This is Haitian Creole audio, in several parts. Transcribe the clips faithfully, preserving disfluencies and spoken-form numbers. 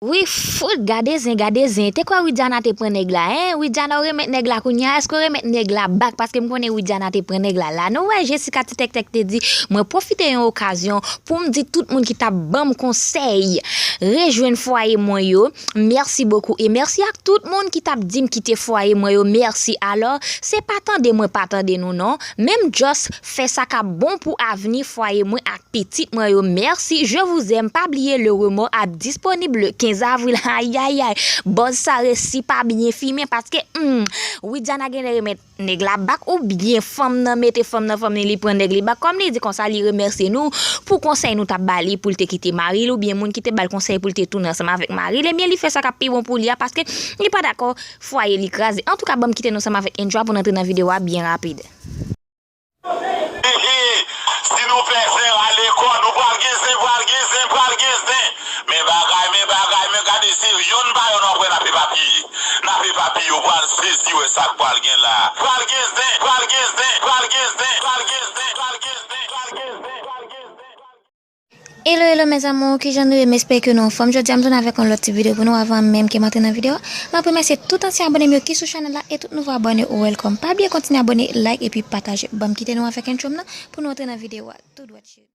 Wi, fout, gade zen, gade zen. Te kwè Widiana te pran nèg la, en? Widiana, ou remèt nèg la kounye a? Èske ou remèt nèg la back? Paske m konnen Widiana te pran nèg la. La, nou wè Jessica Ti Tèktèk te di, mwen pwofite yon okazyon pou m di tout moun ki t ap ban m konsèy rejwenn fwaye mwen yo, mèsi bokou. E mèsi ak tout moun ki t ap di m kite fwaye mwen yo, mèsi. Alò, se pa tande mwen pa tande nou non. Menm just fè sa k ap bon pou avni fwaye mwen ak pitit mwen yo, mèsi, je vous aime, pa bliye le remords ap disponib le kenz avril, ayayay, buzz sa resi pa byen fimen, paske, hmm, Widiana genlè remèt nèg la back, oubyen fanm nan mete fanm nan fanm li, li pran nèg li back, kòm li di konsa, li remèsye nou pou konsèy nou t ap ba li pou l te kite mari l, oubyen moun ki te ba l konsèy pou l te tounen ansanm avèk mari l, ebyen, li fè sa k ap pi bon pou li a, paske li pa dakò fwaye li kraze. Antouka, ban m kite nou ansanm avèk Enjoy pou n antre nan videyo a byen rapid. Hihi, si nou fè zen rale kò, nou pral gen zen, pral gen zen, pral gen zen. Men bagay, men bagay, men gade se yonn pa yonn w ap wè n ap epapiye. N ap epapiye, w pral sezi wè sa k pral gen la. Pral gen zen, pral gen zen, pral gen zen, pral gen zen, pral gen zen, pral gen zen, pral gen zen, pral gen zen. Hello hello mes amours, kijan nou ye? M espere ke nou anfòm. Jodi a m tounen avèk yon lòt ti videyo pou nou. Avan menm ke m antre nan videyo a, m ap remèsye tout ansyen abòne m yo ki sou chanèl la e tout nouvo abòne, welcome. Pa bliye kontinye abòne, like epi pataje. Ban m kite nou avèk entwo m nan pou nou antre nan videyo a tou dwat cheri.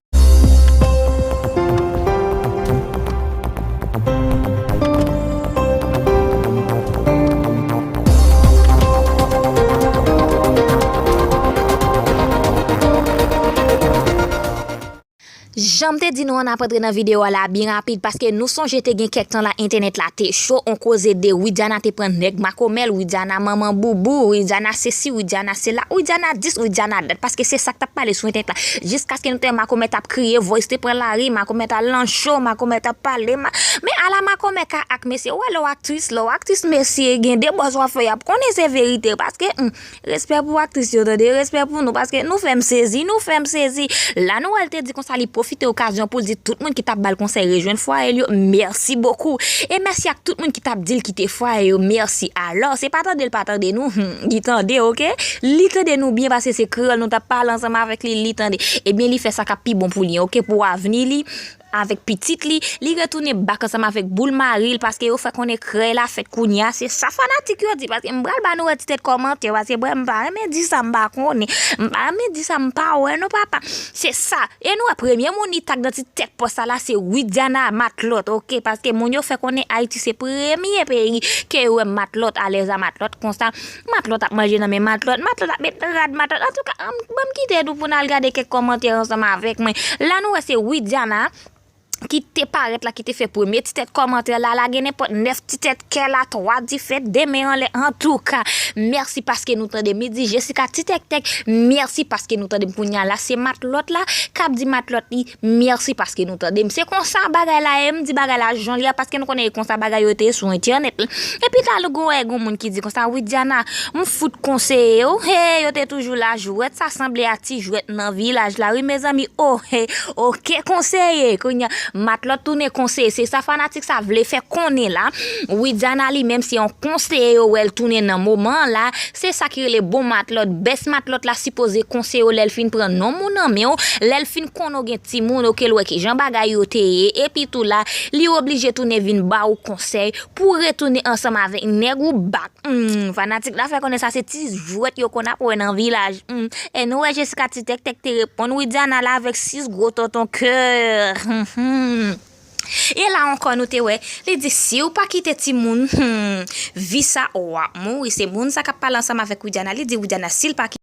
Jan m te di nou an, n ap antre nan videyo a la byen rapid, paske nou sonje te gen kèk tan la entènèt la te cho, on koze de Widiana te pran nèg makomè l, Widiana manman boubou, Widiana sesi, Widiana sela, Widiana dis, Widiana dat, paske se sa k t ap pale sou entènèt la, jiskaske nou te wè makomè t ap kriye, voice te pran lari, makomè t al nan cho, makomè t ap pale, ma, men ala makomè ka ak mesye, ou wè lè w aktris, lè w aktris mesye, gen de buzz w ap fè, y ap konnen se verite, paske, hmm, Respè pou aktris yo tande, respè pou nou, paske nou fè m sezi, nou fè m sezi. La nou wè l te di konsa li pwofite okazyon pou l di tout moun ki t ap ba l konsèy rejwenn fwaye l yo, mèsi bokou. E mèsi ak tout moun ki t ap di l kite fwaye yo, mèsi. Alò, se pa tande l pa tande nou, hmm, li tande, oke? Li tande nou byen paske se kreyòl nou t ap pale ansanm avèk li, li tande. Ebyen, li fè sa k ap pi bon pou li, oke? Pou avni li, avèk pitit li, li retounen back ansanm avèk boul mari l, paske yo fè konnen krèy la fèt kounye a, se sa fanatik yo di, paske m pral ba nou wè ti tèt kòmantè, paske mwen m pa renmen di sa m pa konnen, m pa renmen di sa m pa wè non papa, se sa, e nou wè premye moun li tag nan ti tèt pòs sa la se Widiana matlòt, oke, paske moun yo fè konnen Ayiti se premye peyi ke yo wè matlòt alèz a matlòt konsa, matlòt ap manje nan men matlòt, matlòt ap met rad matlòt, antouka, ban m kite nou pou n al gade kèk kòmantè ansanm avèk mwen. La nou wè se Widiana ki te parèt la, ki te fè premye ti tèt kòmantè la, la gen nenpòt nèf ti tèt kè la, twa dife, de men anlè, antouka, mèsi paske nou tande m, li di Jessica ti tèktèk, mèsi paske nou tande m kounye a la, se matlòt la k ap di matlòt li, mèsi paske nou tande m, se konsa bagay la ye, m di bagay la jan l ye a, paske nou konnen e konsa bagay yo te ye sou entènèt la, epi talè gon wè gon moun ki di konsa, Widiana, m fout konseye w, he, yo te toujou la, jwèt sa sanble a ti jwèt nan vilaj la wi mezanmi, oh, he, oke konseye, kounye a, matlòt tounen konseye, se sa fanatik sa vle fè konnen la, Widiana li menm se yon konseye yo wè l tounen nan moman an la, se sa ki rele bon matlòt, bèst matlòt la sipoze konseye w lè l fin pran nonm ou nan men w, lè l fin konnen w gen timoun, oke l wè kijan bagay yo te ye, epi tou la, li oblije tounen vin ba w konsèy pou w retounen ansanm avèk nèg ou back. Hmm, fanatik la fè konnen sa se ti jwèt yo konn ap wè nan vilaj. Hmm. E nou wè Jessica ti tèktèk te reponn Widiana la avèk sis gwo tonton kè. Hmm, hmm. E la ankò nou te wè, li di si w pa kite timoun, hmm, vi sa w ap mouri. Se moun sa k ap pale ansanm avèk Widiana, li di Widiana si l pa kite.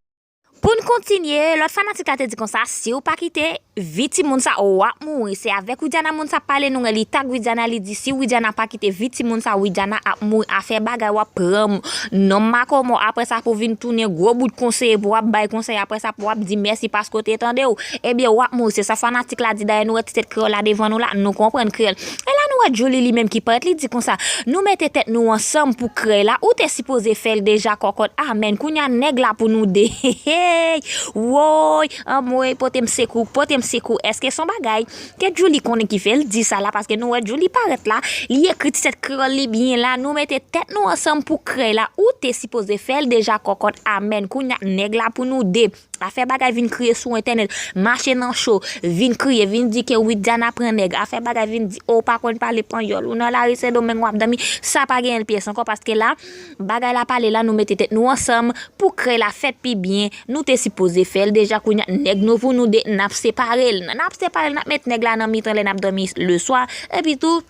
Pou n kontinye, lòt fanatik la te di konsa, si w pa kite vi timoun sa, w ap mouri. Se avèk Widiana moun sa ap pale, nou wè li tag Widiana, li di si Widiana pa kite vi timoun sa, Widiana ap mouri. Afè bagay w ap pran m, nonm makomò, apre sa pou vin tounen gwo bout konseye, pou w ap bay konsèy, apre sa pou w ap di mèsi paske w te tande w. Ebyen, w ap mouri. Se sa fanatik la di, dayè nou wè ti tèt kreyòl la devan nou la, nou konprann kreyòl. E la nou wè Julie li menm ki parèt, li di konsa, nou mete tèt nou ansanm pou krèy la, ou te sipoze fè l deja kòkòt, amèn, kounye a nèg la pou nou de, hey, hey, woy, anmwey, pote m sekou, pote m sekou, èske se yon bagay ke Julie konnen ki fè l di sa la, paske nou wè Julie parèt la, li ekri ti tèt kreyòl li byen la, nou mete tèt nou ansanm pou krèy la, ou te sipoze fè l deja kòkòt, amèn, kounye a nèg la pou nou de. Afè bagay vin kriye sou entènèt, mache nan cho, vin kriye, vin di ke Widiana pran nèg. Afè bagay vin di, o, w pa konn pale panyòl, ou nan lari Sendomeng w ap dòmi, sa pa gen pyès ankò, paske la, bagay la pale la, nou mete tèt nou ansanm pou krèy la fèt pi byen, nou te sipoze fè l deja, kounye a, nèg nou pou nou de, n ap separe l, n ap separe l, n ap met nèg la nan mitan lè n ap dòmi leswa, epi tou,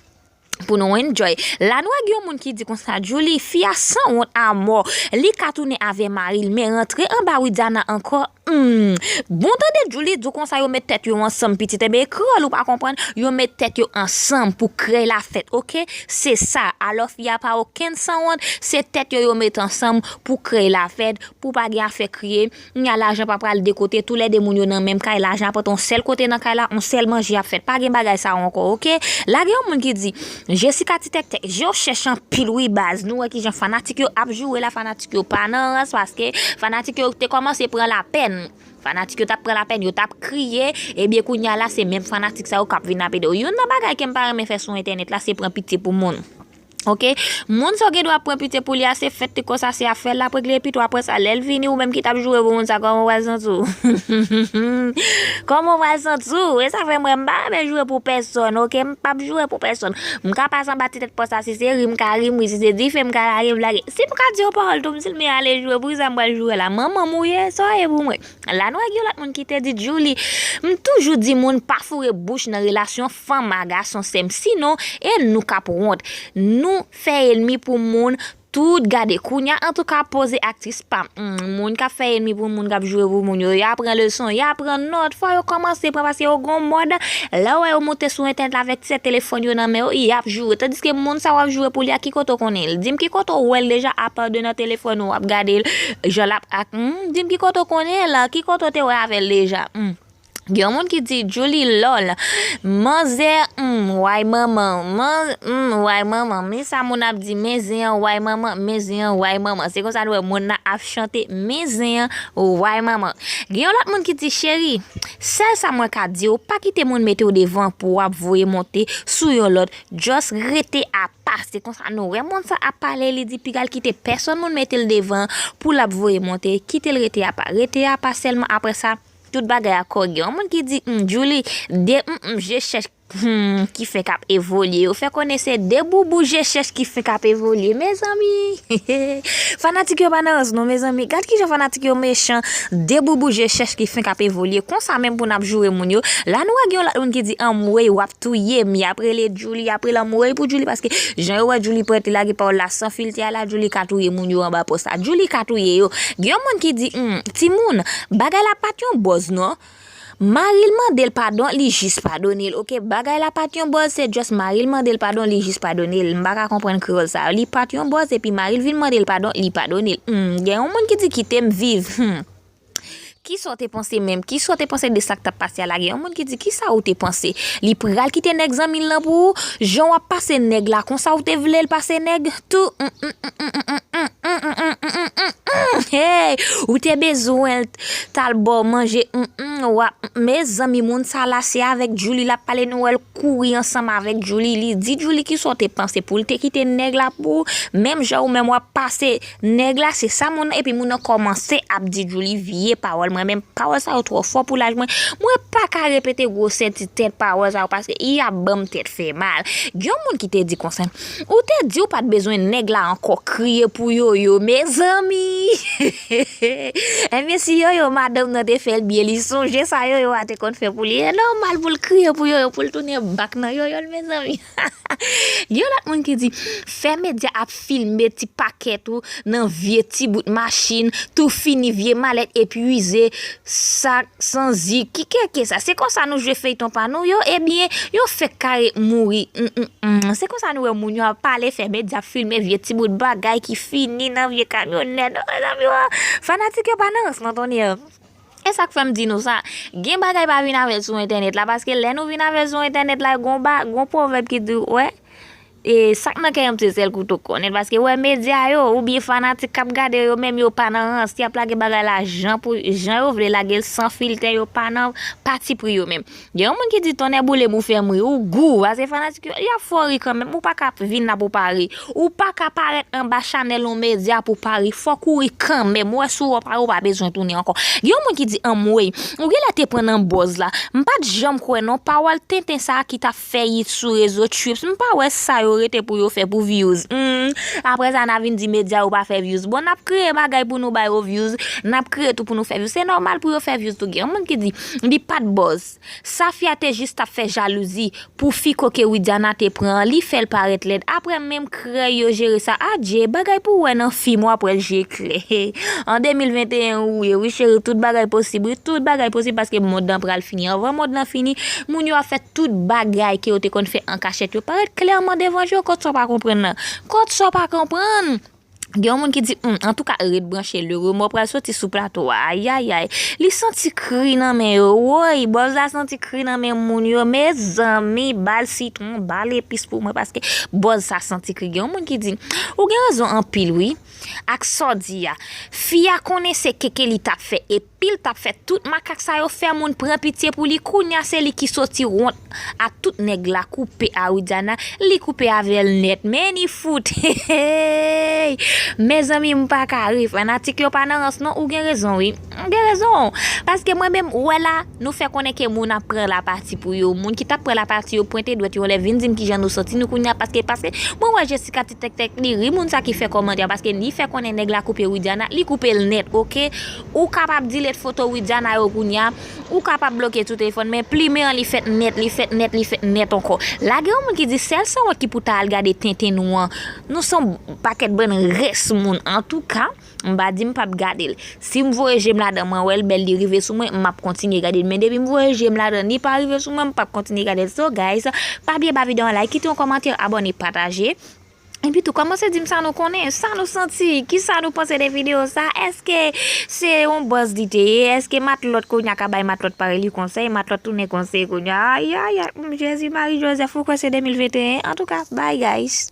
pou nou enjoy. La nou wè gen yon moun ki di konsa, Djouly, fi a sanwont a mò. Li ka tounen avè mari l, men rantre anba Widiana ankò. Hmm. Bon, tande Djouly di w konsa, yo met tèt yo ansanm, pitit. Enben, kreyòl ou pa konprann, yo met tèt yo ansanm pou krèy la fèt, oke? Se sa. Alò, fi a pa okenn sanwont, se tèt yo yo met ansanm pou krèy la fèt, pou pa gen afè kriye. Kounye a lajan pa pral de kote, toulède moun yo nan menm kay, lajan ap rantre yon sèl kote nan kay la, yon sèl manje ap fèt. Pa gen bagay sa yo ankò, oke? La gen yon moun ki di, Jessica ti tèktèk, je w chèch anpil wi baz. Nou wè kijan fanatik yo ap joure la, fanatik yo pa nan rans, paske fanatik yo te kòmanse pran lapèn. Fanatik yo t ap pran lapèn, yo t ap kriye, ebyen kounye a la se menm fanatik sa yo k ap vin ap ede w. Youn nan bagay ke m pa renmen fè sou entènèt la, se pran pitye pou moun. Oke? Moun sa w gen dwa pran pitye pou li a, se fèt li konsa, se afè l l ap regle, epi tou apre sa, lè l vini, ou menm ki t ap joure pou moun sa, kòman w pral santi w? Kòman w pral santi w? E sa fè mwen, m pa renmen joure pou pèsonn, oke? M p ap joure pou pèsonn. M ka pase anba ti tèt pòs la, si se ri, m ka ri, m ri, si se dife, m ka lage, m lage. Si m ka di yon pawòl tou, m di l, men ale joure, pou kisa m pral joure la? Manman m ou ye, sa w ye pou mwen? La nou wè gen yon lòt moun ki te di, Djouly, m toujou di moun pa foure bouch nan relasyon fanm a gason, sè m, sinon, e nou k ap wont. Nou fè enmi pou moun, tout gade. Kounye a, antouka, poze aktris pa m. Hmm, moun k ap fè enmi pou moun, k ap joure pou moun yo, y a pran leson, y a pran nòt, fò yo kòmanse pran, paske yo gon mòd, lè w wè yo moute sou entènèt la avèk ti telefòn yo nan men yo, y ap joure. Tandiske moun sa w ap joure pou li a, ki kote w konnen l? Di m ki kote w wè l deja, apa de nan telefòn ou w ap gade l, jan l ap ak, hmm, di m ki kote w konnen l, ki kote w te wè avè l deja? Hmm. Gen yon moun ki di, Djouly lòl, manzè, hmm, way manman, man, hmm, way manman. Men sa moun ap di, men zen an, way manman, men zen an, way manman. Se konsa nou wè moun nan ap chante, men zen an, way manman. Gen yon lòt moun ki di, cheri, sèl sa mwen ka di w, pa kite moun mete w devan pou w ap voye monte sou yon lòt, just rete apa. Se konsa nou wè moun sa ap pale, li di piga l kite pèsonn moun mete l devan pou l ap voye monte, kite l rete apa. Rete apa sèlman, apre sa, tout bagay a kò gen. Yon moun ki di, hmm, Djouly, de, hmm, hmm, je chèch, hmm, ki fenk ap evolye. Yo fè konnen se de boubou je chèch ki fenk ap evolye. Mezanmi, fanatik yo pa nan rans non, mezanmi. Gad kijan fanatik yo mechan. De boubou je chèch ki fenk ap evolye. Konsa menm pou n ap joure moun yo. La nou wè gen yon lòt moun ki di, anmwey, w ap touye m. Y ap rele Djouly, y ap rele anmwey pou Djouly, paske jan yo wè Djouly prèt, li lage pawòl la san filtè a la, Djouly ka touye moun yo anba pòs la. Djouly ka touye yo. Gen yon moun ki di, hmm, timoun, bagay la pa t yon bòz non. Mari l mande l padon, li jis padone l. Oke, bagay la pa t yon bòz, se just mari l mande l padon, li jis padone l. M pa ka konprann kreyòl sa. Li pa t yon bòz, epi mari l vin mande l padon, li padone l. Hmm, gen yon moun ki di kite m viv. Hmm. Kisa w te panse menm? Kisa w te panse de sa k t ap pase a la? Gen yon moun ki di, kisa ou te panse? Li pral kite nèg zanmi l lan pou ou? Jan w ap pase nèg la, konsa ou te vle l pase nèg tou? Hey, ou te bezwen l t al ba w manje, mm, mm, w ap, mezanmi, moun sa la, se avèk Djouly l ap pale, nou wè l kouri ansanm avèk Djouly. Li di Djouly kisa w te panse pou l te kite nèg la pou ou, menm jan ou menm w ap pase nèg la, se sa moun nan, epi moun nan kòmanse ap di Djouly vye pawòl. Mwen menm, pawòl sa yo twò fò pou laj mwen. Mwen pa ka repete gwosè ti tèt pawòl sa yo, paske i ap ban m tèt fè mal. Gen yon moun ki te di konsa, ou te di w pa t bezwen nèg la ankò, kriye pou Yoyo, mezanmi. Ebyen, si Yoyo madanm nan te fè l byen, li sonje sa Yoyo a te konn fè pou li. E nòmal pou l kriye pou Yoyo, pou l tounen bak nan Yoyo l, mezanmi. Gen yon lòt moun ki di, fè medya ap filme ti pakèt ou nan vye ti bout machin, tou fini vye malèt epwize, sak sanzik, ki kèke sa. Se konsa nou jwe feyton pa nou yo, ebyen, yo fèk kare mouri. Mm, mm, mm. Se konsa nou wè moun yo ap pale, fè medya ap filme vye ti bout bagay ki fini nan vye kamyonèt. Oh, mezanmi, oh. Fanatik yo pa nan rans non, tonnè. E sa k fè m di nou sa, gen bagay pa vin avè l sou entènèt la, paske lè nou vin avè l sou entènèt la, gon ba, gon pwovèb ki di, wè, e sa k nan kè yon se sèl kouto kònèt, paske wè medya yo oubyen fanatik k ap gade yo menm yo pa nan rans, y ap lage bagay la jan pou jan yo vle lage l san filtè, yo pa nan patipri yo menm. Gen yon moun ki di tonnè boule m ou fè m ri, ou gou, paske fanatik yo y ap fè w ri kanmenm, ou pa ka vin la pou pa ri. Ou pa ka parèt anba chanèl yon medya pou pa ri, fòk ou ri kanmenm, ou wè si w pa ri ou pa bezwen tounen ankò. Gen yon moun ki di anmwey, ou genlè te pran nan bòz la. M pa t janm kwè non pawòl tenten sa a ki t ap fè yit sou rezo tchuips. M pa wè sa yo rete pou yo fè pou views. Hmm. Apre sa n a vin di medya yo pa fè views. Bon, n ap kreye bagay pou nou ba yo views. N ap kreye tou pou nou fè views. Se nòmal pou yo fè views tou. Gen yon moun ki di li pa t bòz. Safia te jis t ap fè jalouzi pou fi koke Widiana te pran an. Li fè l parèt lèd. Apre menm krèy yo jere sa. Adje, bagay pou w wè nan fim w ap wè l je klè. An de mil venteyen ou ye wi cheri, tout bagay posib wi, tout bagay posib paske mond lan pral fini. Anvan mond lan fini, moun yo ap fè tout bagay ke yo te konn fè an kachèt yo parèt klèman devan je w. Kot sa w pa konprann nan? Kot sa w pa konprann? Gen yon moun ki di, hmm, antouka ret branche, le remò pral soti sou plato a. Ayayay. Li santi kri nan men yo. Woy, bòz la santi kri nan men moun yo. Mezanmi, ba l sitwon, ba l epis pou mwen paske bòz sa santi kri. Gen yon moun ki di, ou gen rezon anpil wi. Ak sa w di a, fi a konnen se keke li t ap fè epi l t ap fè tout makak sa yo fè moun pran pitye pou li. Kounye a se li ki soti wont a tout nèg la koupe a Widiana, li koupe avè l nèt. Men ni fout. Hey! Mezanmi, m pa ka ri. Fanatik yo pa nan rans non, ou gen rezon wi. Ou gen rezon. Paske mwen menm, ou wè la, nou fè konnen ke moun ap pran lapati pou yo. Moun ki t ap pran lapati yo pwente dwèt yo anlè vin di m kijan nou santi nou kounye a paske, paske mwen wè Jessica ti tèktèk li ri moun sa ki fè kòmantè a paske li fè konnen nèg la koupe Widiana, li koupe l nèt, oke? Ou kapab delete foto Widiana yo kounye a, ou kapab bloke tout telefòn, men plimen an li fèt nèt, li fèt nèt, li fèt nèt ankò. La gen yon moun ki di sèl sanwont ki pou ta al gade tenten nou an. Nou se yon pakèt bann rès moun. Antouka, m pa di m p ap gade l. Si m voye je m ladan, mwen wè l bèl, li rive sou mwen, m ap kontinye gade l. Men depi m voye je m ladan, li pa rive sou mwen, m p ap kontinye gade l. So, guys, pa bliye ba videyo an like, kite yon kòmantè, abòne, pataje. Epi tou, kòmanse di m sa nou konnen, sa nou santi, kisa nou panse de videyo sa. Èske se yon bòz li te ye? Èske matlòt kounye a ka bay matlòt parèy li konsèy? Matlòt tounen konsèy kounye a. Ayayay, hmm, Jezi, Mari, Jozèf, ou kwè se de mil venteyen? Antouka, bye, guys.